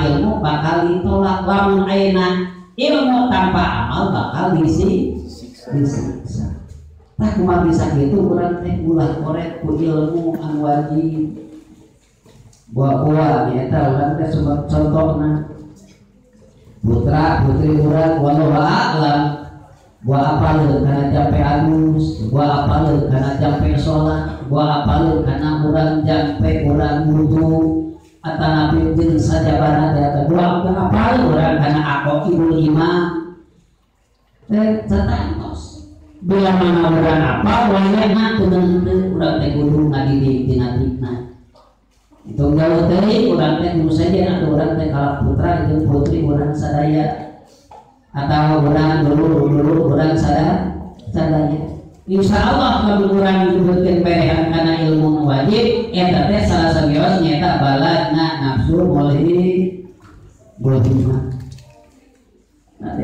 tanpa ilmu bakal ditolak, lamun ayeuna ilmu tanpa amal bakal disiksa. Tah kumaha bisa kitu urang teh ulah koret ku ilmu anu wajib. Buah-buah eta urang teh sebab contohna putra putri urang wallahu a'lam buah apaleun kana jampe alus, buah apaleun kana jampe salat, buah apaleun kana urang jampe urang wudu atanapi jeung sajabana teh buah apaleun urang kana aqaidul iman teh satantos. Bila mana urang apal wayahna teu henteu urang teh kudu ngadidik dina tikna. Itu jauh teuing urang teh kudu sejen atuh urang teh kalap putra jeung putri urang sadaya atau urang dulu urang sadaya. Insya Allah lamun urang disebutkeun berehan kana ilmu nu wajib eta teh salah sawios nyaeta baladna nafsu mulhimah. Nah,